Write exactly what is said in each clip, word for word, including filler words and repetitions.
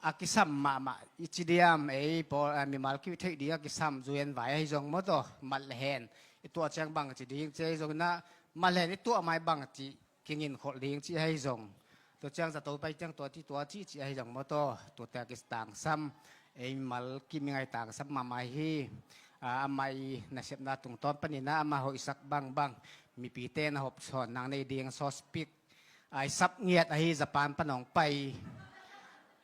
a kisam mahmah i ci diam, ei pawl, a, mimal kitheih ding a kisam U N vai ahi zong maw taw, mat le hen i tuah ciang bang ci ding ci ahi zong inah, mat le hen i tuah mai bang ci kingin kholh ding ci ahi zong, tua ciang zato pai ciang tua ci tua ci ci ahi zong maw taw, tuate a kitangsam, ei mimal kim i ngai tangsam mahmah hi. A, amah i nasepna tungtawn paninah amah hoihsak bangbang mipite na hopsawn nang nei ding sawspik a i sap ngiat ahi Japan pan hong pai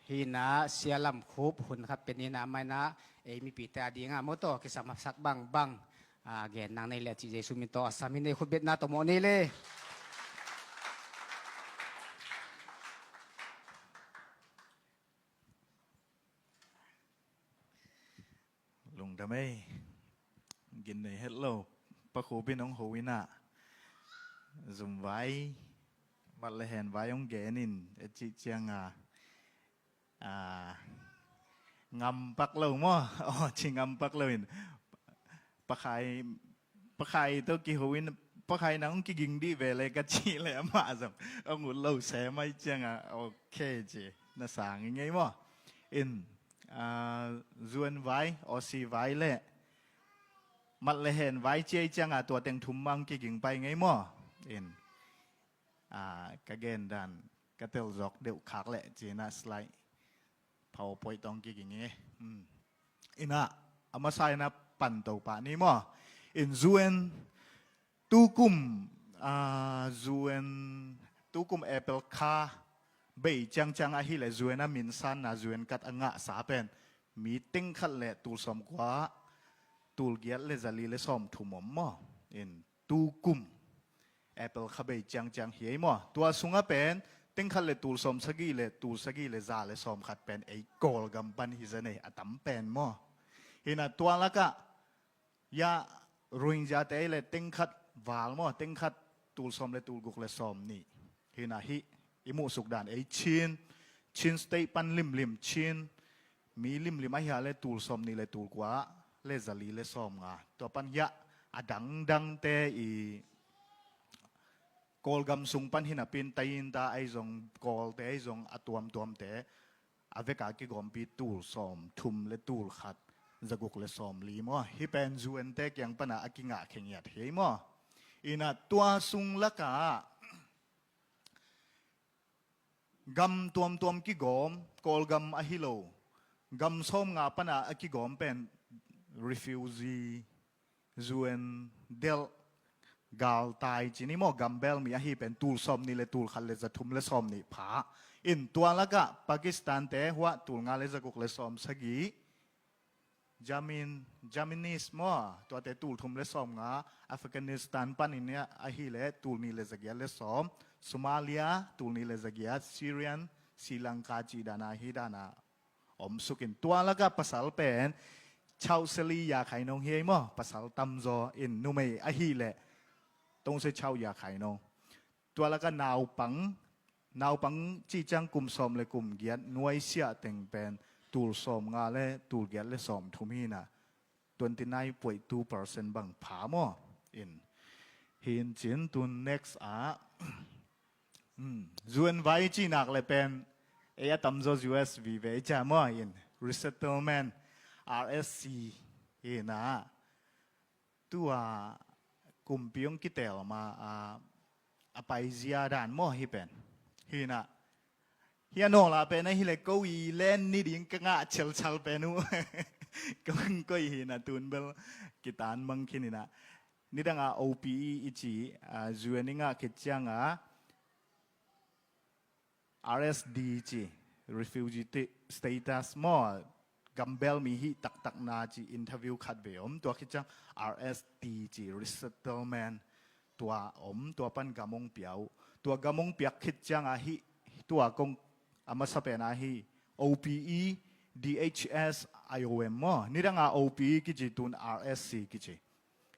hinah, Sia Lam Khup hun khat pen hinah, amah inah ei mipite a dingah maw taw kisam sak bangbang a gen nang nei le cih Jesu min tawh a sam hi. Nei khutbetna tawh mawh ni le. Lungdam ei. Gin nei het lo. Pa Khup in hong ho inah, zum vai, mat le hen vai hong gen in, e cih cianga, a, ngam pak lo maw? Aw, ci ngam pak lo in. Pa Khai, Pa Khai tawh kiho in, Pa Khai nang hong kiging dih ve le ka cih le amah zong hong ut lo se mai cianga, ok ci, na sang i ngei maw? In, a, U N vai, Aussie vai le mat le hen vai ci ei cianga tua teng thum mah hong kiging pai ngei maw? In, a, ka gen dan ka tel zawk deuh khak leh ci inah slide, PowerPoint tawh hong kiging hi. Hmm. Inah, a masa inah pan to pah ni maw? In U N tukum, a, U N tukum April kha bei ciangciang ahih leh U N a minsanna U N card a ngahsa pen mi teng khat le tul sawmkua tul giat le zali le sawmthum om maw? In tukum April kha bei ciangciang hi ei maw? Tua sungah pen teng khat le tul sawmsagih le tul sagih le za le sawmkhat pen ei Kawlgam pan hi zen ei, a tam pen maw? Hinah tua lakah ya Rohingya te ei le teng khat val maw, teng khat tul sawm le tul guk le sawmnih. Hinah hih i muhsuk dan ei Chin, Chin State pan limlim Chin mi limlim ahi a le tul sawmnih le tul kua le zali le sawmnga. Tua pan hiah a dangdangte i Kawlgam sung pan hi napi in Tayinta ahi zong, Kawlte ahi zong, a tuamtuamte a veka kigawmpi tul sawmthum le tul khat zaguk le sawmli maw? Hih pen U N te kiang pana a kingah khengiat hi ei maw? Inah tua sung lakah gam tuamtuam kigawm, Kawlgam ahi lo gam sawmnga pana a kigawm pen refugee, U N delh galtai ci ni maw, gambel mi ahi pen tul sawmnih le tul khat le zathum le sawmnih pha. In tua lakah Pakistan te huah tul nga le zaguk le sawmsagih, Jamin, Jaminese maw, tuate tul thum le sawmnga, Afghanistan panin ahih leh tul nih le zagiat le sawm, Somalia tul nih le zagiat, Syrian, Sri Lanka cih dana hi dana om sukin. Tua lakah pasal pen Chau Seli Ya Khai Nong hi ei maw, pasal tamzaw in, numei ahih leh Tongse Chau Ya Khai Nong. Tua lakah naupang, naupang cih ciang kum sawm le kum giat nuaisiah teng pen tul sawmnga le tul giat le sawmthum hinah, twenty nine point two percent bang pha maw? In, hi in cin tun next ah, hmm, U N vai cih nak le pen ei a tamzaw U S vive i cia maw? In, resettlement, R S C hinah, tua kumpi hong kitel ma a, a paizia dan maw hih pen? Hinah, hih a nawla pen ahih leh ko i len ni ding ka ngah chelchal pen uh. Kong koih hinah tun bel kitan mang khin inah. Nidanga O P E i ci, a, U N i ngah khit cianga R S D ci, refugee ti-, status maw, gambel mi hih taktakna ci interview khat vei om, tua khit ciang R S T ci, resettlement, tua om, tua pan gam hong pia uh. Tua gam hong piak khit cianga hih, tua kong a masa pen ahi, O P E, D H S, I O M maw, nidanga O P E kici, tun R S C kici.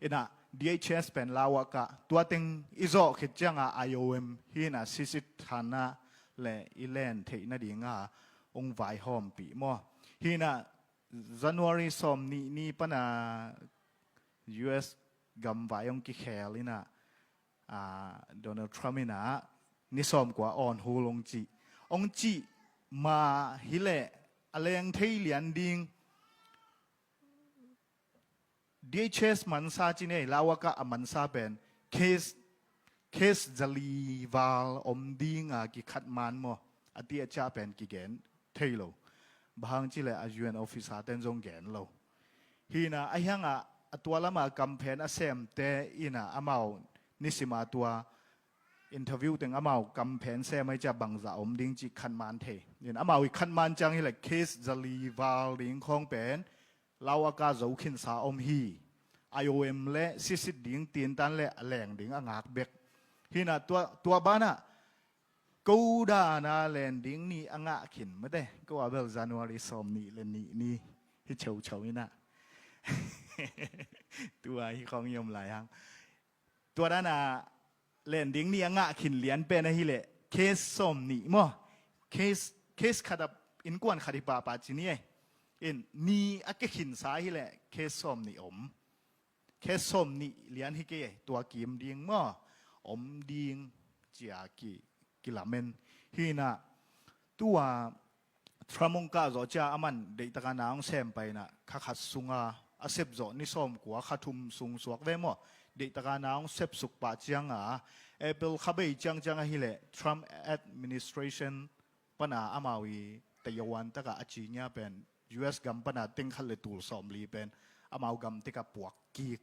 Inah D H S pen lau ah kah, tua teng i zawh khit cianga I O M hinah sisit thanah le i len theih nadinga hong vaihawmpih maw? Hinah January sawmnih ni pana U S gamvai hong kikhel inah, a, Donald Trump inah ni sawmkua on hold hong cih. Hong cih ma hileh a leng thei lian ding. D H S mansa ci nei, Lawaka a mansa pen case, case zali val om dinga kikhat man maw, a ti a ciah pen kigen thei lo. Bang hang cileh a U N officer ten zong gen lo. Hina a hiangah a tua lama kamphen a semte ina amau nisima tua interview teng amau kamphen sem ai ciah bangzah om ding cih khat man thei. In amau i khat man ciang hileh case zali val ding khawng pen Lawaka zo khinsa om hi. I O M le sisit ding tintan le a leng ding a ngak bek. Hina tua, tua banah ko dana len ding ni a ngah khin mate, ko a bel January sawm nih le nih ni hi chocho ina. Tua hi khawng i om lai hang. Tua dana len ding ni a ngah khin lian pen ahileh case sawm nih maw? Case, case khat a innkuan khat hi pahpah ci ni ei. In ni a ke khinsa hileh case sawm nih om. Case sawm nih lian hi kei ei, tua kim ding maw? Om ding cia ki, kilamen. Hina tua Trump hong kah zawh cia aman deihtaka na hong sem paina kha khat sunga a sep zawh ni sawm kua kha thum sung suak ve maw? Deihtaka na hong sep suk pah cianga April kha bei ciangciang ahileh Trump administration pana amau i tayawan taka a ci nia pen U S gam pana tengkhat le tul sawm li pen amau gam teka puak kik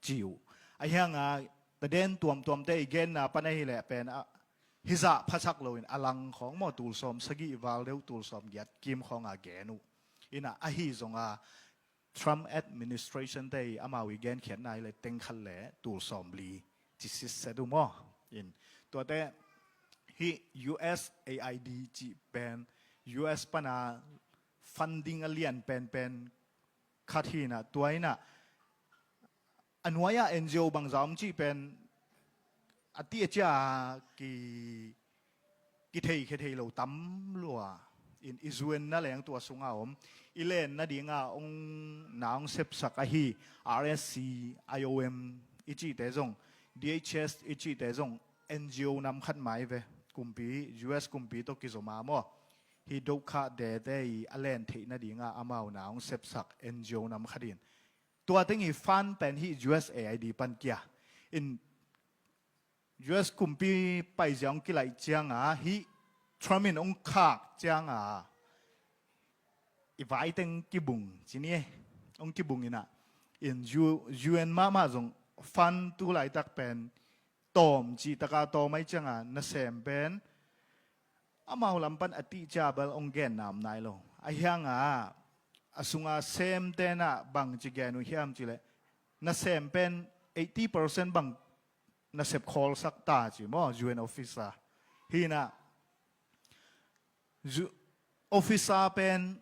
ci uh. A hianga taden tuamtuamte i genna pana hileh pen a hizah phasak loin a lang khawng maw tul sawm sagih val deuh tul sawm giat kim khawnga gen uh. Ina ahi zonga Trump administration te i amau i genkhiatna hileh tengkhat le tul sawm li ci sitset uh maw? In tuate hi U S A I D cih pen U S pana funding a lian penpen khat hina tua ina a nuai-ah N G O bangza om cih pen a ti a cia ki, kitheikhia thei lo tam lua. In i zuenna leng tua sunga om. I lenna dinga ong na ong sepsak ahi R S C, I O M i cihte zong, D H S i cihte zong N G O nam khat mai ve. Kumpi, U S kumpi tawh kizoma maw? Hi dokhah dete i a len theihna dinga amau na ong sepsak N G O nam khat in tua teng i fan pen hi U S A I D pan kia. In U S kumpi paizia ong kilaih cianga hi Trump in ong khak cianga i vaiteng kibung ci ni e. Ong kibung ina in U, U N mahmah zong fan tu laitak pen tawm cih taka tawm ai cianga nasem pen amau lam pan a tihcia bel ong genna om nai lo. A hianga a sunga semtena bang ci gen uh hiam cileh nasem pen eighty percent bang nasep khawlsak ta ci maw U N officer. Hina U, officer pen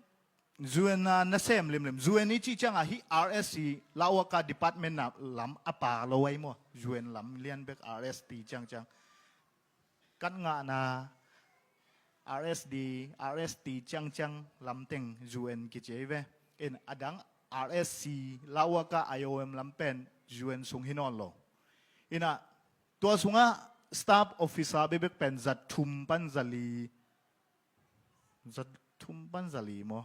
U N a nasem limlim. U N i cih cianga hi R S C Lawaka department na lam a pa lo ai maw? U N lam lian bek R S T ciangciang. Kat ngahna R S D, R S T ciangciang lamteng U N kici ei ve. In adang R S C Lawaka I O M lam pen U N sung hi nawn lo. Ina tua sunga staff officer bebek pen zat thum pan zali, zat thum pan zali maw?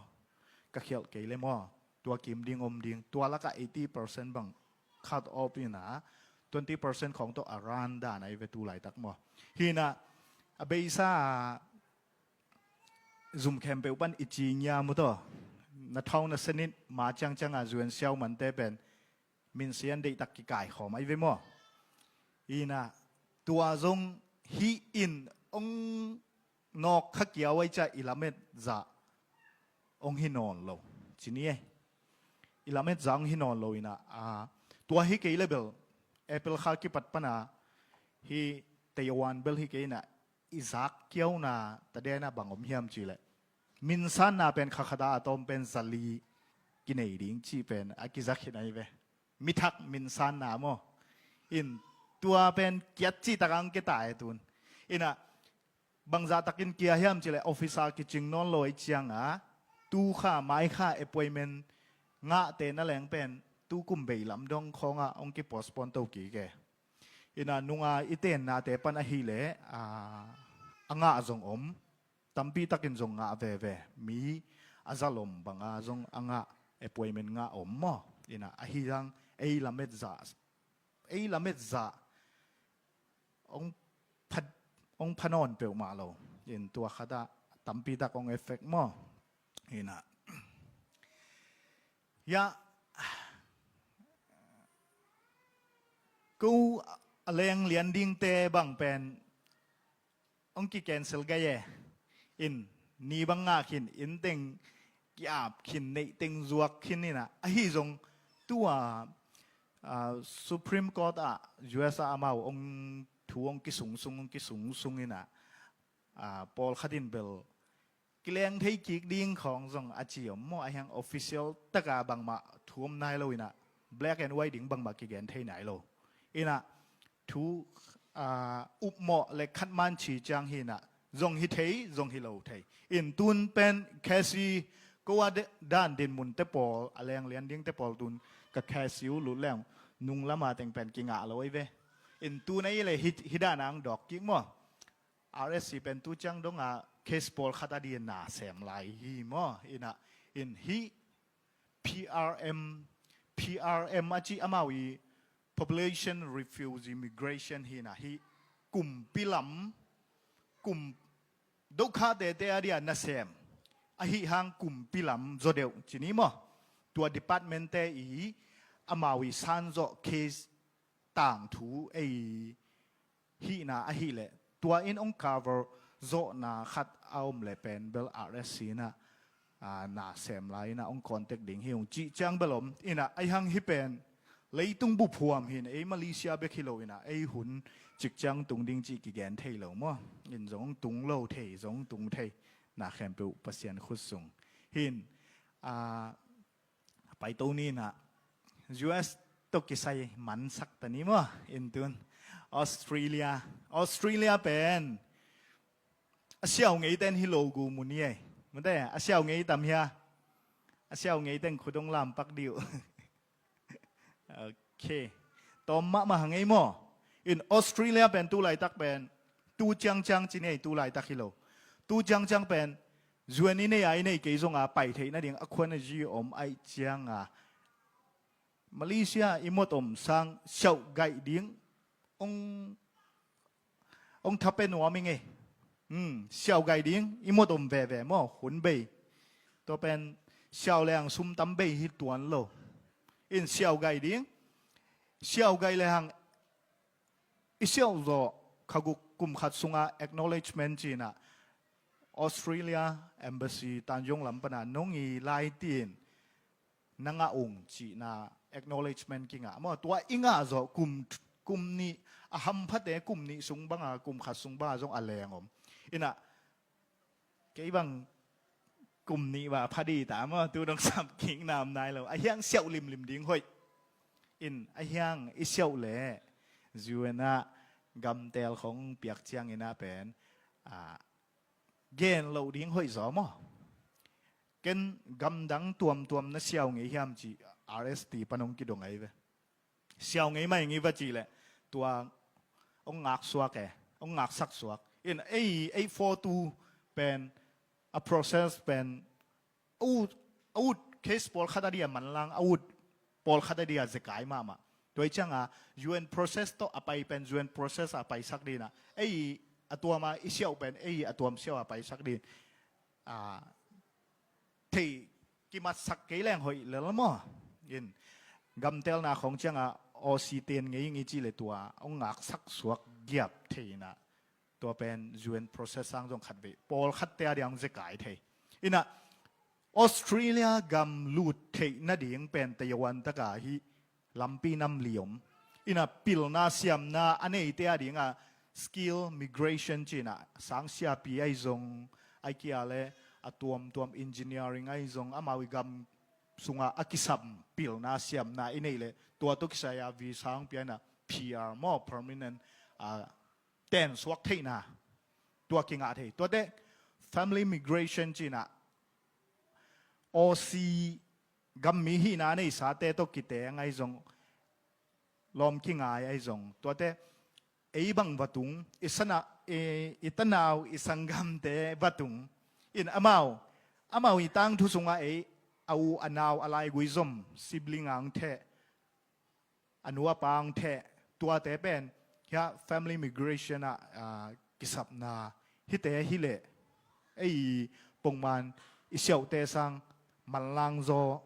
Ka khialh kei le maw? Tua kim ding om ding. Tua laka eighty percent bang cut off ina twenty percent khawng tawh a ran dan ai ve tu laitak maw? Hina a beisa zum khempeuh pan i ci ngia mu tawh na thau na senit ma ciangcianga U N siau mante pen minsian deihtak kikaikhawm ai ve maw? Ina tua zong hi in ong nawk kha kiau ai cia i lamet zah ong hi nawn lo. Ci ni e. I lamet zah ong hi nawn lo ina a tua hi kei le bel April kha kipat pana hi Taiwan bel hi kei ina i zak kiauna tadena bang om hiam cileh minsanna pen khakhata a tawm pen zali kinei ding cih pen a kizak hi nai ve. Mithak minsanna maw? In tua pen kiat cih takang kita e tun. Ina bangzah takin kia hiam cileh officer kicing nawn lo ai cianga tu kha mai kha appointment ngahte na leng pen tu kum bei lam dong khawnga ong kipostpone to kik e. Ina nunga i tennate pan ahileh a ngah zong om. Tampi takin zong ngah veve. Mi a zalom banga zong a ngah, appointment ngah om maw. Ina ahi zang ei lamet zah, ei lamet zah hong phat, hong phanawn peuhmah lo. In tua khatah tampitak hong effect maw. Ina ya ko a leng lian dingte bang pen hong ki-cancel gai e. In ni bang ngah khin, inn teng ki-ap khin, neih teng zuak khin ina ahi zong tua, ah, Supreme Court ah U S ah amau hong thu hong kisungsung, hong kisungsung ina, ah, pawlkhat in bel kileng thei kik ding khawng zong a ci om maw, a hiang official taka bangmah thu om nai lo ina, black and white ding bangmah kigen thei nai lo. Ina thu, ah, upmawh le khatman ci ciang hi ina, zong hi thei, zong hi lo thei. In tun pen Casey ko a de-, dan dinmun te pawl, a leng lian ding te pawl tun ka Casey uh lut leng nung lama teng pen kingah lo ei ve. In tun ei le hi, hi dan ang dawk kik maw. R S C pen tu ciang donga case pawlkhat a dia na sem lai hi maw. Ina in hi P R M, P R M a ci amau i Population Refugee Migration hi ina hi kumpi lam, kum dokhate te a dia na sem. Ahi hang kumpi lam zaw deuh ci ni maw. Tua department te i amau i sanzawh case tangthu ei hihna ahileh tua in hong cover zawhna khat a om le pen bel R S C ina, ah, na sem lai ina hong contact ding hi ung cih ciang bel om ina ahi hang hi pen leitung buphuam hi ina ei Malaysia bek hi lo ina ei hun cik ciang tung ding cih kigen thei lo maw. In zong tung lo thei, zong tung thei na khempeuh Pasian khut sung hin, ah, paito ni ina U S tawh kisai mansak ta ni maw. In tun Australia, Australia pen a siau ngei ten hi lo gu mu ni ei. Mate a siau ngei tam hia? A siau ngei ten khut hong lampak dih uh. Ok. Tawm mahmah hang ei maw. In Australia pen tu laitak pen tu ciangciang ci ni ei, tu laitak hi lo. Tu ciangciang pen U N i nei a i nei kei zonga pai theih nading a khuan a zi om aih cianga Malaysia i mot om sang siauh gaih ding hong, hong thape nuam ing ei. Hmm, siauh gaih ding i mot om veve maw, hun bei. Tua pen siauh leng sum tam bei hi tuan lo. In siauh gaih ding, siauh gaih le hang i siauh zawh kha guk kum khat sunga acknowledgement ci ina Australia embassy tanzung lam pana nong i lai tin na ngah ung cihna acknowledgement kingah maw. Tua i ngah zawh kum, kum nih a hamphate kum nih sung banga kum khat sung banga zong a leng om. Ina kei bang kum nih va pha dih ta maw, tu dong sam kik nam nai lo. A hiang siauh limlim ding hoih. In a hiang i siauh le U N ah gamtel khong piak ciang ina pen, ah, gen loh ding hoih zaw maw. Ken gamdang tuamtuam na siau ngei hiam ci R S T pan hong kidong ahi ve. Siau ngei mai ngei va cih leh tua hong ngaksuak e, hong ngaksak suak. In ei, ei four two pen a process pen a ut, a ut case pawlkhat a dia manlang a ut pawlkhat a dia zekai mahmah. Tua i cianga U N process tawh a pai pen U N process a paisak dina ei a tuama i siauh pen ei a tuam siau a paisak din, a, thei kimatsak kei leng hoih lel maw. In gamtelna khong cianga Aussie ten ngei ngi ci le tua hong ngaksak suak giap theina tua pen U N process sang zong khat vei pawlkhat te a diang zekai thei. Ina Australia gam lut theih nading pen teiwan taka hi lampi nam li om. Ina pilna siamna a neite a dinga skill migration cina sang siapi ahi zong, ahi kia le a tuamtuam engineering ahi zong, amau i gam sunga a kisam pilna siamna i neih le tua tawh kisai a visa hong piana P R maw, permanent, a, ten suak theihna tua kingah thei. Tuate family migration cina Aussie gammi hihna neisate tawh kiteng ahi zong, lawm kingai ahi zong, tuate ei bang va tung, i sana, i, i tanau, i sanggamte va tung. In amau amau i tangthu sungah ei a u a nau a laigui zom sibling ang theh, a nu a pa ang theh, tuate pen hiah family migration ah, ah, kisapna hite hileh ei pongman i siauhte sang manlang zaw,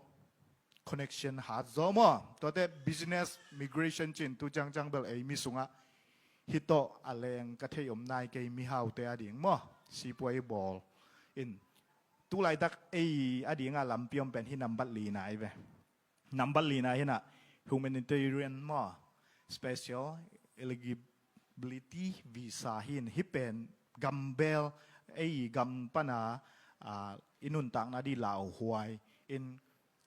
connection hat zaw maw? Tuate business migration cin tu ciangciang bel ei mi sungah hi tawh a leng ka theih om nai kei, mihaute a ding maw? Sipuai bawl in tu laitak ei a dingah lampi om pen hi nambat lina i ve. Nambat lina hinah humanitarian maw, special eligibility visa hin hi pen gambel ei gam pana, ah, i nuntakna di lauhuai in,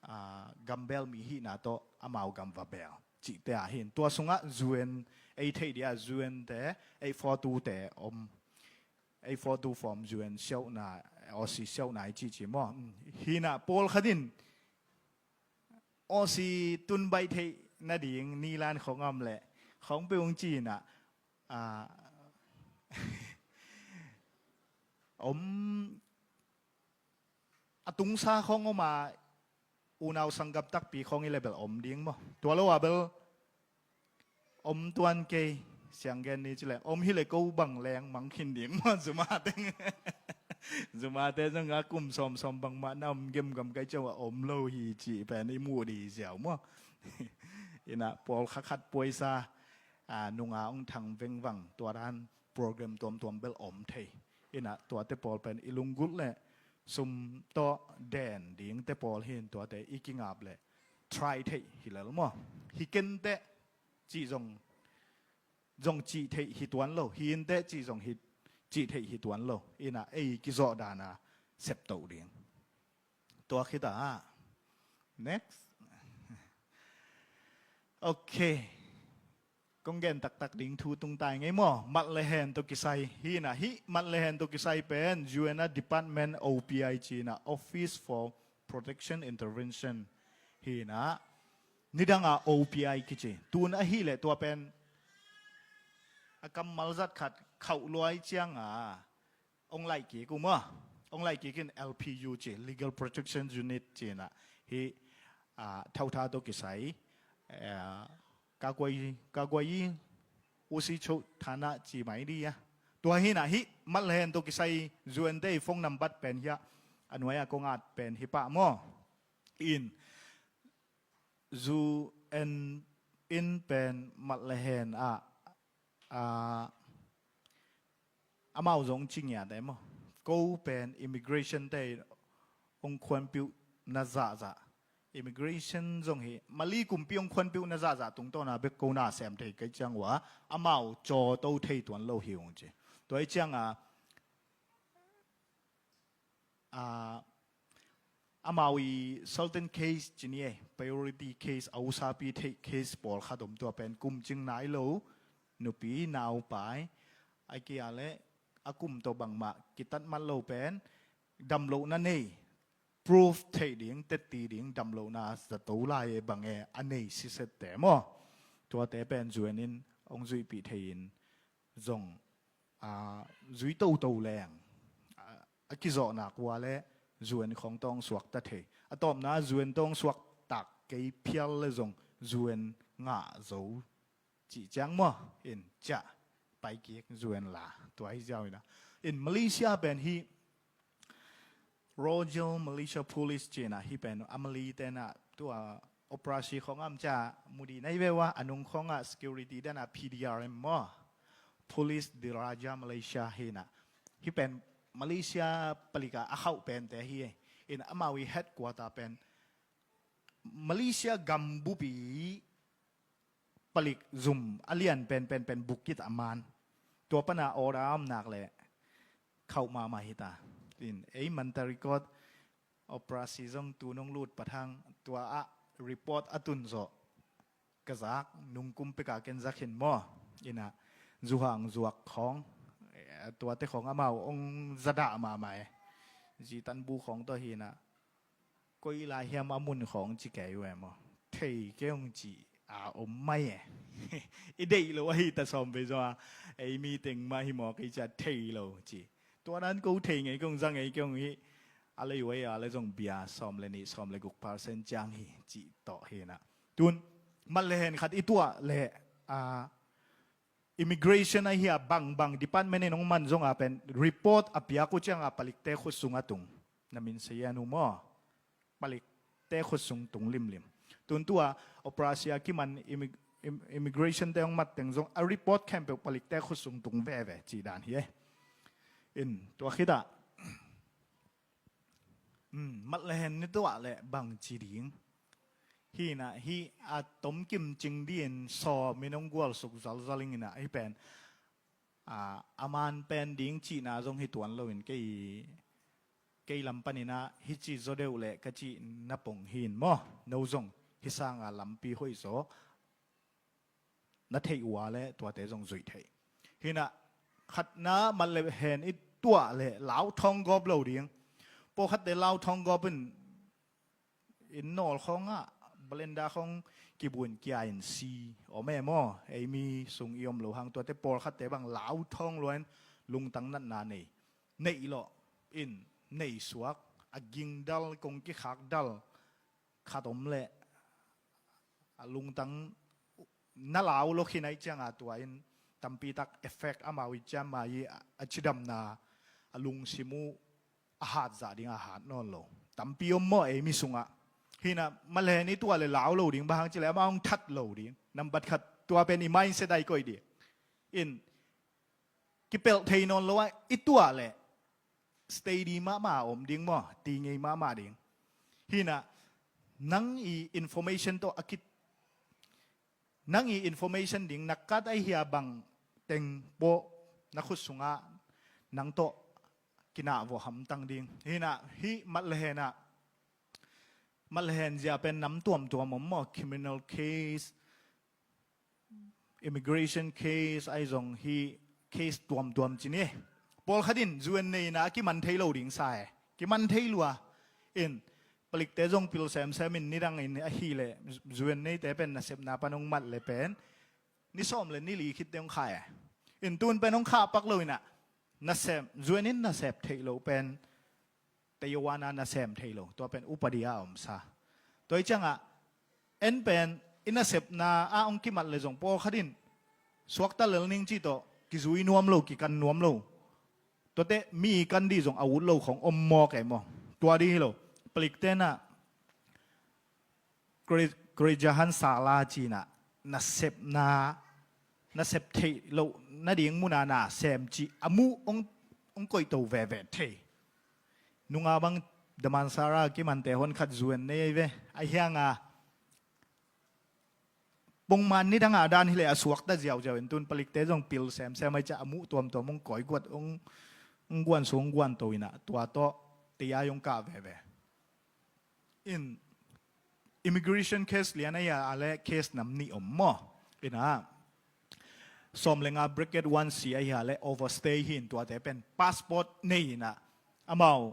ah, gambel mi hihna tawh amau gam va bel cihte ah hin. Tua sungah U N ei theih dia U N te, ei fotu te om, ei fotu form U N siauhna, Aussie siauhna i cihci maw? Hinah pawlkhat in Aussie tun baih theih nading nilan khong om leh khong pe ung cinah, ah, om a tungsa khong om a unau sanggam takpi khong i level om ding maw? Tua lo a bel om tuan kei sianggen ni cileh om hileh ko bang leng mang khin ding maw? Zumate zumate zong a kum sawmsawm bangmah na om gemgam kai ciang a om lo hi cih pen i muh di ziau maw? Inah pawlkhat khat puaisa, ah, nunga ong thang vengvang tua dan program tuamtuam bel om thei. Inah tuate pawl pen i lunggulh leh sum tawh den dingte pawl hin tuate i kingap leh try theih hi lel maw? Hi kenteh cih zong, zong cih theih hi tuan lo, hi inteh cih zong hi, cih theih hi tuan lo. Inah ei kizawh dana septoh ding. Tua khitah next. Ok. Kong gen taktak ding thu tungtai ngei maw? Mat le hen tawh kisai hinah hih mat le hen tawh kisai pen U N a department O P I cinah Office for Protection Intervention hinah nidanga O P I kici. Tun ahileh tua pen a kammal zat khat khauh luai cianga ong laih kik uh maw? Ong laih kik in L P U ci, Legal Protection Unit cinah hih, ah, thautha tawh kisai, ah, kaguai kaguai i usi cho thana ci mai di a. Tua hinah hih mat le hen tawh kisai U N te i phone nambat pen hiah a nuai a kong at pen hi pah maw? In U N in pen mat le hen ah, ah, amau zong cingiate maw? Ko pen immigration te ong khuanpiuh na zahzah, immigration zong hi Mali kumpi ong khuanpiuh na zahzah tungtawna bek ko na sem thei kai ciang ua amau cawto thei tuan lo hi ung ci. Tua hi cianga, ah, amau i certain case cini ei, priority case, a usapi theih case pawlkhat om tua pen kum cing nai lo nupi naupai a kia le a kum tawh bangmah kitat mat lo pen damlohna nei, proof theih ding, tetti ding damlohna zato lai e bang e a nei sisette maw? Tuate pen U N in ong zuihpih thei in zong, ah, zui toto leng, ah, a kizawhnak ua le U N khong tawng suakta thei. A tawpna U N tawng suaktak kei phial le zong U N ngah zo cih ciang maw? In ciah paikik U N la tua hi ziau inah. In Malaysia pen hi Royal Malaysia Police cinah hi pen a Mali tenah tua operasi khong am ca mudi nai ve ua a nung khongah security dana P D R M maw? Police Diraja Malaysia hinah hi pen Malaysia palikah a khauh pente hi. In amau i headquarter pen Malaysia gambupi palik zum a lian penpen pen bukit a man. Tua pana order a omnak le khauh mahmah hita. In ei Mantarikot operasi zong tu nong lut pathang tua ah report a tun zawh ka zak nungkum peka ken zak hin maw? Inah zuhang zuak khawng, eh, tuate khawng amau ong zadah mahmah e. Zitanbu khawng tawh hinah koi lai hiam a mun khawng ci kei uh e maw? Thei kei ung ci a om mai e. I deih lo ahi ta sawm vei zaw a ei mi teng mah hi maw kei cia thei lo ci. Tua dan ko thei ngei kei ung za ngei kei ung hi. A lei uh ei a le zong bia sawm le nih sawm le guk percent ciang hi cih tawh hi na. Tun mat le hen khat i tuah le a immigration ahi a bangbang department in hong man zong a pen report a piak uh ciang a palikte khut sung a tung. Na min sa ia nu maw? Palikte khut sung tung limlim. Tun tua operation a kiman immigration te hong mat teng zong a report khempeuh palikte khut sung tung veve cih dan hi e. In tua khit ah mat le hen ni tuah le bang ci ding? Hi na hi a tomkim cing dih in sawm in hong gual suk zalzal ing in a hi pen a man pen ding cihna zong hi tuan lo in kei kei lam panin a hi ci zaw deuh le ka cih na pong hi in maw? No zong hi sang a lampi hoih zaw na theih uh a le tuate zong zuih theih. Hi na khatna mat le hen i tuah le lau thawng gawp lo ding. Pawlkhatte lau thawng gawp in inn nawl khawng ah balenda khawng kibun kia in si om e maw? Ei mi sung i om lo hang tuate pawlkhatte bang lau thawng luan lungtang natna nei neih lawh in nei suak a ging dal kong kikhak dal khat om le a lungtang na lau lo khin ai ciang a tua in tampi tak effect amau i ciam mai a cidamna a lungsim uh a hat zah ding a hat nawn lo tampi om maw ei mi sungah? Hi na mat le hen i tuah le lau lo ding bang hang ci le amau hong that lo ding nambat khat tua pen i mindset ai koih ding in kipelh thei nawn lo a i tuah le steady mahmah a om ding maw? Ti ngei mahmah ding. Hi na nang i information tawh a kit nang i information ding na kat ahi a bang teng pawh na khut sungah nang tawh kinah vawh hamtang ding. Hi na hi mat le hen ah mat le hen zia pen nam tuamtuam om maw? Criminal case, immigration case ai zong hi case tuamtuam ci ni. Pawlkhat in U N neina a kiman thei lo ding sa e kiman thei lua in palikte zong pil semsem in nidang in ahi le U N neite pen nasepna pan hong mat le pen ni sawm le ni li khitte hong kha e. In tun pen hong khah pak lo in ah nasep U N in nasep theih lo pen teiwana nasem thei lo tua pen upadi a omsa. Tua i ciangah en pen i nasepna a hong kimat le zong pawlkhat in suakta lel ning cih tawh kizui nuam lo kikan nuam lo. Tuate mi kan dih zong a ut lo khong om mawk e maw? Tua dih hi lo. Palikte na Kerijahan sala cina nasepna nasep theih loh nading muna na sem cih a muh hong koihto veve thei. Nunga bang Damansara kimante hon khat zuan nei ve a hianga pongman nidanga dan hileh a suakta ziauziau in tun palikte zong pil semsem ai ciah a muh tuamtuam hong koiguat hong guan su hong guanto inah tua tawh tei ai hong kah veve. In immigration case lian ahi a le case nam nih om maw? Inah sawm le nga bracket one C ahi a le overstay hi in tuate pen passport nei inah amau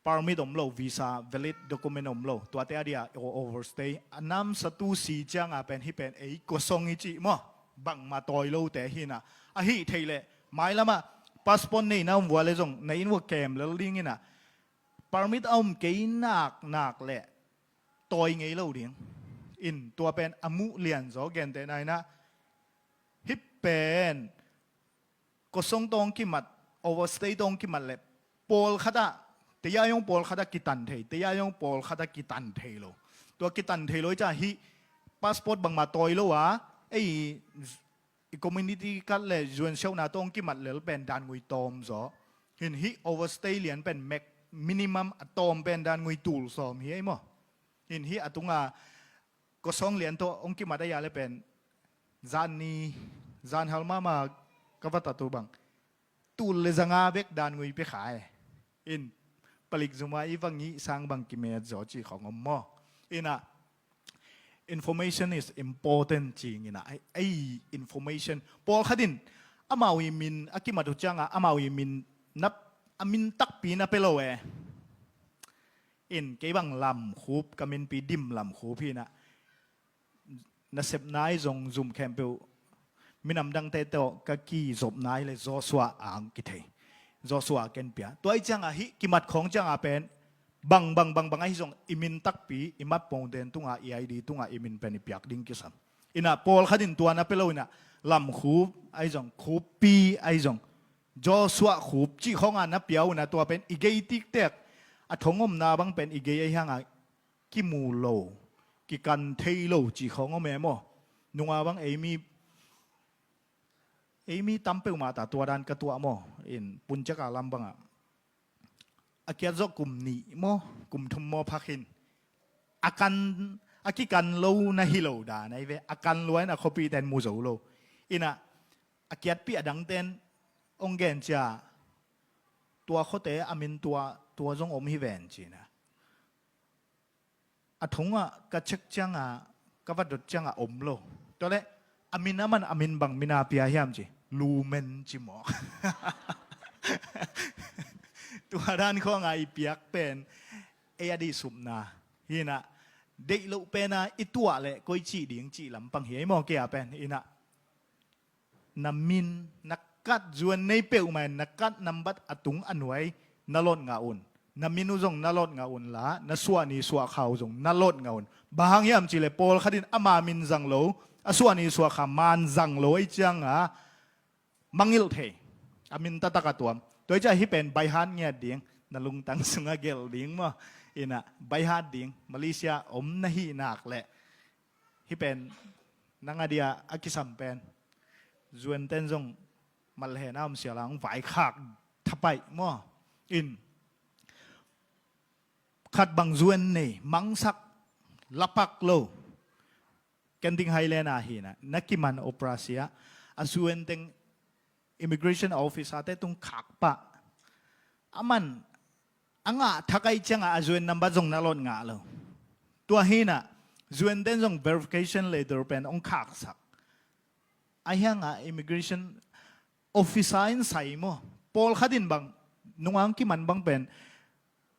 permit om lo, visa valid document om lo, tuate a dia overstay a namsa tu si cianga pen hi pen ei kosong i cih maw? Bangma tawi lote hi inah ahi thei leh mailamah passport nei na om vua le zong na inn vua kem lel ding inah permit a om kei nak nak leh tawi ngei lo ding. In tua pen a muh lian zaw gentehna inah hih pen kosong tawng kimat, overstay tawng kimat leh pawlkhatah tei ai hong pawlkhatah kitan thei, tei ai hong pawlkhatah kitan thei lo. Tua kitan thei lo i ca hih passport bangma tawi lo a ei i community kat le zuansiauhna tawh hong kimat lel pen dan ngui tawm zaw. Hin hih overstay lian pen mek minimum a tawm pen dan ngui tul sawm hi ei maw? Hin hih a tunga kosong lian tawh hong kimat a ia le pen zan ni zan hal mama ka va tatu bang tul le zanga bek dan ngui pe khai. In palik zuma i va ngih sang bang kimet zaw ci khong om maw? Inah information is important cing inah ei information pawlkhat in amau i min a kimat uh cianga amau i min nap a min takpi na pe lo e. In kei bang lam khup ka minpi dim lam khup hi inah nasepna i zong zum khempeuh minam dangte tawh ka kizopna i le Joshua ang kithei. Joshua ken pia. Tua i ciangah hih kimat khawng ciangah pen bang bang bang bang ahi zong i min takpi, i mat pongden tungah, i I D tungah i min pen i piak ding kisam. Inah pawlkhat in tua na pia lo inah Lamkhup ahi zong, Khuppi ahi zong, Joshua Khup cih khawngah na pia uh inah tua pen i gei tiktek a thong omna bang pen i gei ahi hangah kimu lo, kikan thei lo cih khawng om e maw. Nunga bang ei mi, ei mi tam peuhmah ta tua dan ka tuah maw. In Puncak a lam bangah a kiat zawh kum nih maw, kum thum maw phak hin a kan, a kikan lo na hi lo dan ahi ve. A kan lua in a khuapihte in mu zo lo. Inah a kiatpih a dangte in hong gen cia, tua khuate a min tua, tua zong om hi ven ci inah a thongah ka check ciangah, ka va dot ciangah om lo. Tua leh a min, a man a min bang min a pia hiam ci, Lumen ci mawk. Tua dan khawngah i piak pen ei a dih supna hi inah, deih loh pen a i tuah leh koi cih ding cih lampang hi ei maw, kei a pen inah na min, na card, zuan nei peuhmah in na card nambat a tung a nuai na lot ngah un. Na min uh zong na lot ngah un la, na suah ni suah kha uh zong na lot ngah un. Bang hang hiam cih leh pawlkhat in ama min zang lo, a suah ni suah kha man zang lo ahi ciangah mangngilh thei. A min taktak a tuam. Tua hi ciah hih pen by heart ngiat ding, na lungtang sungah gelh ding maw. Inah by heart ding, Malaysia om na hih nak leh hih pen nang a dia a kisam pen. Zuanten zong malhena om sia la, hong vaikhak thapaih maw. In khat bang zuan nei, mangsak, lapak lo. Genting Highland a hi inah, na kiman operasi ah a zuanteng immigration officer te tung khak pah. A man a ngah thak ahi ciangah a zuan nambat zong na lot ngah lo. Tua hi inah zuanten zong verification letter pen hong khaksak. Ahi hangah immigration officer in sai maw. Pawlkhat in bang, nunga hong kiman bang pen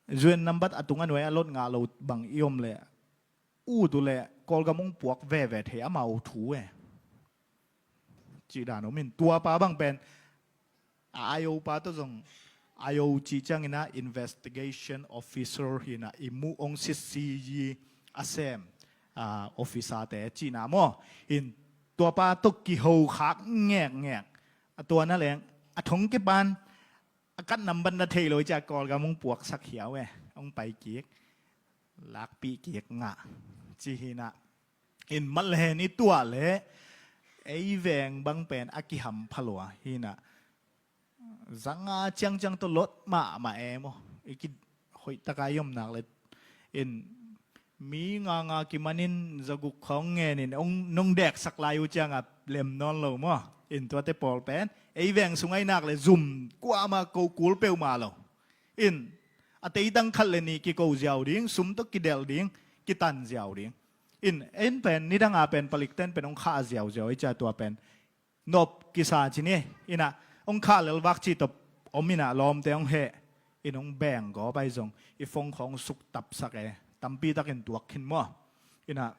zuan nambat a tung a nuai a lot ngah lo bang i om leh, ut uh leh Kawlgam hong puak veve thei amau thu e. Cih dan om in, tuapa bang pen a I O pa tawh zong, I O cih ciangin ah investigation officer hi inah, i muh hong sitsi a sem, ah, officer te cihna maw. In tuapa tawh kiho khak ngekngek. A tua na leng a thong kipan a card nambat na thei lo ciah Kawlgam hong puaksak hiau e. Hong pai kik, lakpih kik ngah ci hi inah. In malhen i tuah leh ei veng bang pen a kihampha lua hi inah, zanga ciangciang tawh lot mahmah e maw. I kihoih taka i om nak leh in mi nganga kimanin zaguk khawng ngenin hong nong deksak lai uh ciangah lem nawn lo maw. In tuate pawl pen ei veng sung ahi nak leh zum kuamah ko kul peuhmah lo. In a teitang khat le nih kiko ziau ding, sum tawh kidelh ding, kitan ziau ding. In en pen nidanga pen palikten pen hong khah ziauziau ahi ciah tua pen nop kisa ci ni. Inah hong khah lelvak cih tawh om inah lawmte hong heh. In hong beng gawp ahi zong i phone khawng suk tapsak e. Tampitakin tuak khin maw. Inah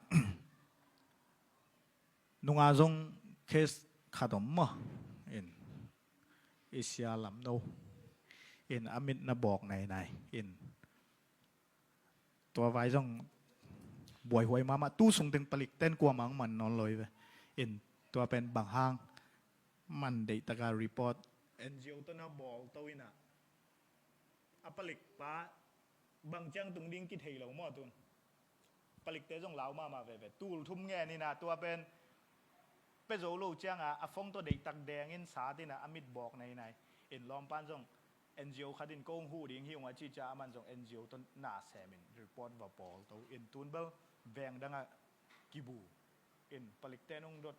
nunga zong case khat om maw. In i sia lam no. In a mit na bawk nainai. In tua vai zong buaihuai mahmah, tu sungteng palikten kuamah hong man nawn lo hi ve. In tua pen bang hang man deihtaka report, N G O tawh na bawl to inah a palikpa bang ciang tung ding kithei lo maw tun. Palikte zong lau mahmah veve. Tul thum ngen inah tua pen pia zo lo ciangah a phone tawh deihtak dengin sat inah a mit bawk nainai. In lawmpan zong N G O khat in kong huh ding hi ung a cih ciah a man zong N G O tawh na semin report va bawl to. In tun bel veng dangah kibu. In palikte nung dot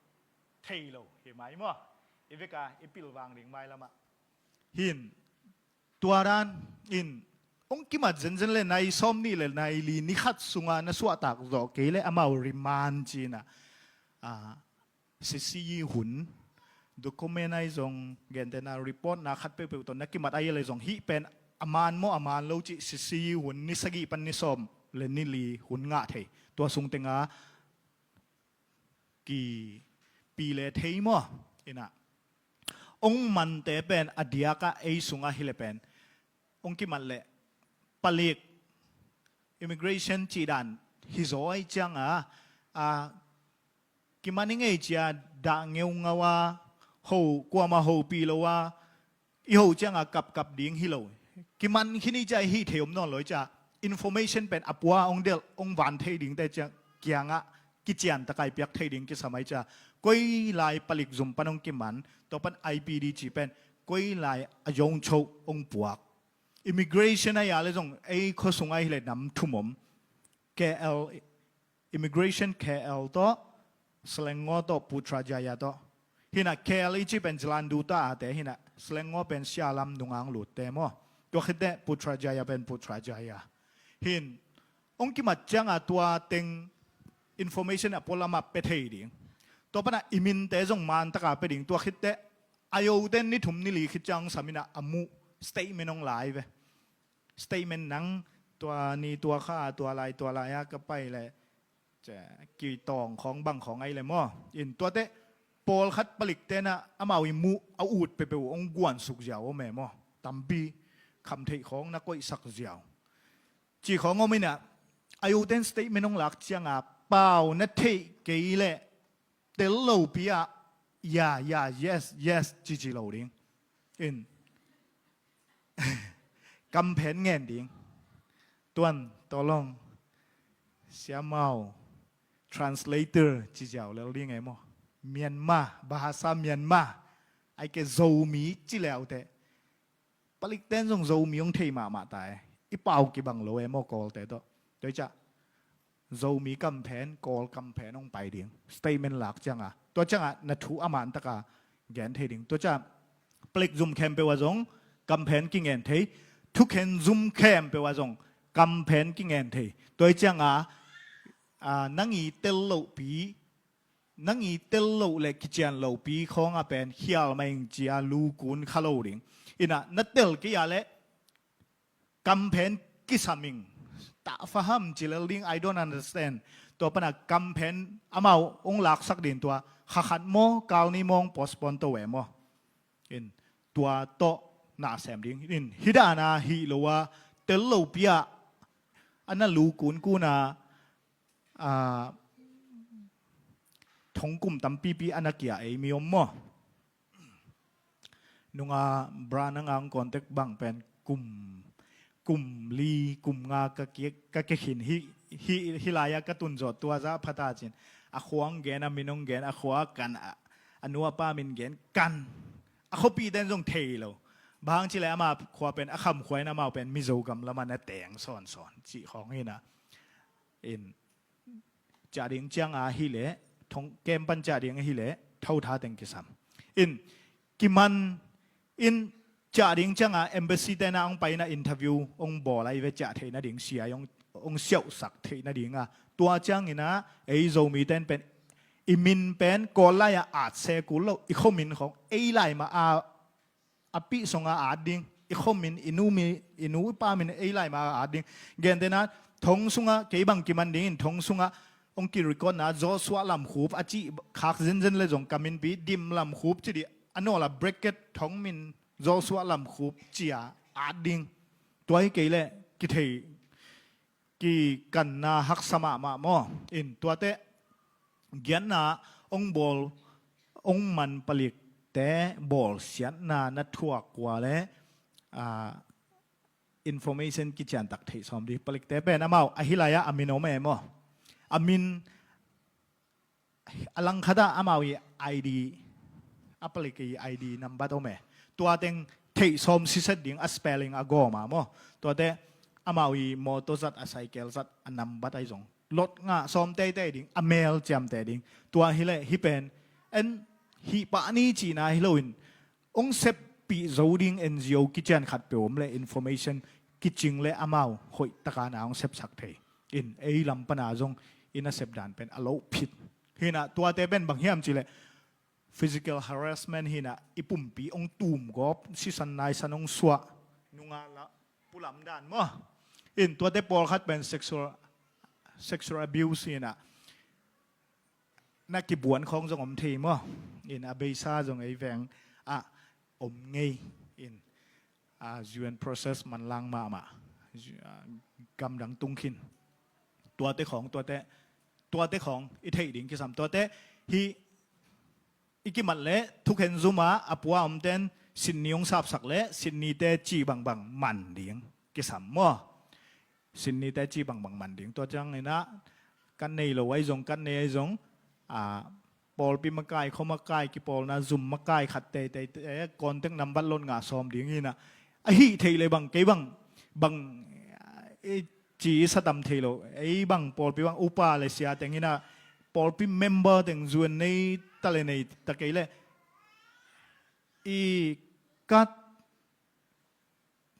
thei lo hi mai maw. I veka i pilvang ding mailamah. Hin tua dan in hong kimat zenzen le nai sawm nih le nai li ni khat sungah na suahtak zawh kei le amau remand ci inah, ah, sisiyi hun document ahi zong gentehna report na khat peuhpeuh tawh na kimat ahi le zong hih pen a man maw a man lo cih sisiyi hun ni sagih pan ni sawm le ni li hun ngah thei. Tua sungtengah kipi le thei maw. Inah Ong mante pen a diakah ei sungah hileh pen ong kimat leh palik, immigration cih dan hi zaw ai cianga a kiman i ngei cia dah ngeungau a ho kuama hopih lo a i ho cianga kapkap ding hi lo. Kiman khin i cia i hih thei om nawn lo i cia information pen a pua ong delh ong van thei dingte cia kiangah kician takai piak thei ding kisam ai cia koi lai palik zum pan ong kiman tua pan I P D ci pen koi lai a yong cho ong puak. Immigration a ya le zong ei khuasung ai hileh nam thum om. K L Immigration K L tawh, Selangor tawh, Putrajaya tawh. Hinah K L i ci pen Jalan Duta ate hinah Selangor pen Shah Alam nungang lutte maw? Tua khitte Putrajaya pen Putrajaya. Hin ong kimat cianga tua teng information a pualamah pe thei ding. Tua pana i minte zong mantaka pe ding. Tua khitte a yoten ni thum ni li khit ciang ong saminah a muh statement ong lai ve. Statement nang tua ni tua kha tua lai tua lai a ka pai le kitawng khawng bang khawng ai le maw? In tuate pawlkhat palik tenah amau i muh a ut pepeu ong guansuk ziau om e maw? Tampi khamtheih khawng na koihsak ziau ci khawng om inah a yoten statement ong lak cianga pau na theih kei leh tel lopi ah ya ya yes yes cici lo ding. In kamphen ngen ding. Tuan tawlong siamau translator ci ziau lel ding e maw? Myanmar, bahasa Myanmar ai ke Zomi ci leute. Palikten zong Zomi ong thei mahmah ta e. I pau kibang lo e maw Kawlte tawh? Tua i ciah Zomi kamphen, Kawl kamphen ong pai ding. Statement lak cianga tua cianga na thu a mantaka gen thei ding. Tua ciah palik zum khempeuh a zong kamphen kingen thei. Thukhen zum khempeuh a zong kamphen kingen thei. Tua i cianga nang i tel lohpi nang i tel loh le kician lopi khawngah pen khial mah ing cia lukun kha lo ding. Inah na tel kei ah le kamphen kisam ing. Tak faham ci lel ding, I don't understand. Tua pana kamphen amau ong laksak ding tua kha khat maw kal ni maw ong postpone to e maw? In tua tawh na sem ding. In hidana hih lo a tel lopi ah a na lukun kuna thongkum tampipi a na kia ei mi om maw? Nunga bra nanga ong contact bang pen kum kum li kum nga ka kia khin hi. Hi lai-ah ka tunzawh tua zah phata cin a khua ong gen a min ong gen a khua a kan a nuapa min gen kan a khuapiten zong thei lo. Bang hang cileh ama khua pen a kham khua in amau pen Mizo gam lamah na teng sawnsawn cih khawng hinah. In ciah ding cianga hileh thong kem pan ciah ding hileh thotha teng kisam. In kiman in ciah ding cianga embassy tena ong paina interview ong bawl a i ve ciah theih nading sia ong siauhsak theih nadinga tua ciangina ei Zomi ten pen i min pen Kawl lai-ah at se kul lo i khuamin khong ei lai mah a a pih sungah at ding i khuamin i nu mi i nu i pa min ei lai mah at ding. Gentena thong sungah kei bang kiman dingin thong sungah ong kirecordna Joshua Lamkhup a cih khak zenzen le zong ka minpi Dim Lamkhup ci dih a nawla bracket thong min Joshua Lamkhup cia at ding. Tua hi kei leh kithei kikanna haksa mahmah maw? In tuate giatna ong bawl ong man palikte bawlsiatna na thuak kua le information kiciantak theih sawm dih palikte pen amau ahi lai-ah a min om e maw? A min a langkhatah amau i I D a palik i I D nambat om e. Tua teng theih sawm siset ding a spelling a gawma maw? Tuate amau i mawtaw zat a cycle zat a nambat ahi zong lot ngah sawm teitei ding a mel ciamte ding. Tua hileh hi pen en hih pah ni cihna hi loin ong seppih zo ding N G O kician khatpeuh om le information kicing le amau hoihtaka na ong sepsak thei. In ei lam pana zong i nasep dan pen a loh phit. Hinah tuate pen bang hiam cileh physical harassment hinah i pumpi ong tumgawp sisan naisan ong suah nunga la pulam dan maw? In tuate pawlkhat pen sexual sexual abuse hinah na kibuan khawng zong om thei maw? In a beisa zong ei veng ah om ngei in, a, U N process manlang mahmah, a, gamdang tung khin. Tuate khawng, tuate, tuate khawng i theih ding kisam. Tuate hi i kimat leh thukhen zum ah a pua omten Sydney hong sapsak leh Sydney-te ci bangbang man ding kisam maw? Sydney-te ci bangbang man ding. Tua ciangin ah kan nei lo ahi zong, kan nei ahi zong, a, pawlpi makai, khua makai, kipawlna zum makai khat teitei te contact number lot ngah sawm ding hi in ah, a hih theih leh bang, kei bang, bang, i ci i satam thei lo. Ei bang pawlpi bang upa le sia teng in ah pawlpi member teng zuan nei ta le nei ta kei leh i kat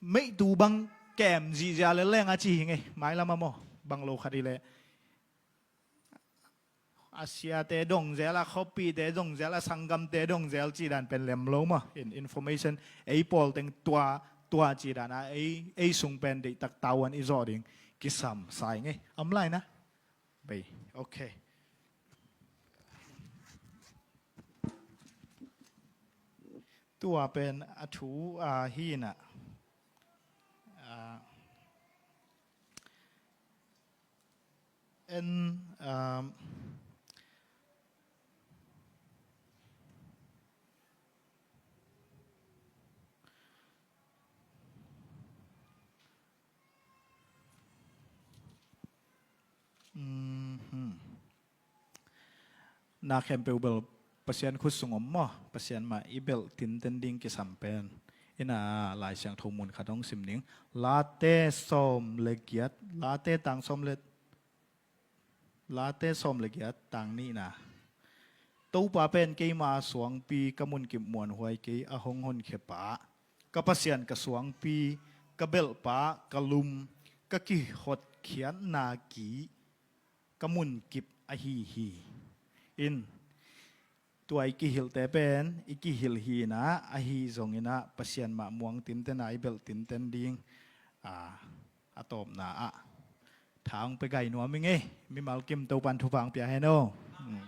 meihtu bang kem zihziah le leng a ci hi ngei. Mailam ah maw, bang lo khat hi leh a siate dong zel a, khuapite dong zel a, sanggamte dong zel cih dan pen lem lo maw? In information ei pawl teng tua, tua cih dan a ei, ei sung pen deihtak tavuan i zawh ding kisam sa ing ei. Om lai na? Bei. Ok. Tua pen a thu, a, hi in ah, a, en, um, mhm. Na khempeuh bel Pasian khut sung om maw? Pasian mah i belh tinten ding kisam pen. In ah Lai Siangtho mun khat hong sim ning. Late sawm le giat, Late tang sawm le, Late sawm le giat tang nihna. Topa pen keima suangpi, ka munkip muanhuai kei a hong honkhia pa, ka Pasian ka suangpi, ka belhpa, ka lum, ka kihotkhiatna ki, ka munkip ahi hi. In, tua i kihilhte pen i kihilh hi in ah, ahi zongin ah Pasian mah muang tinten a i belh tinten ding, a, a tawpna ah tha hong pia gai nuam ing ei. Mimal kim Topan thupha hong pia hen aw. Hmm.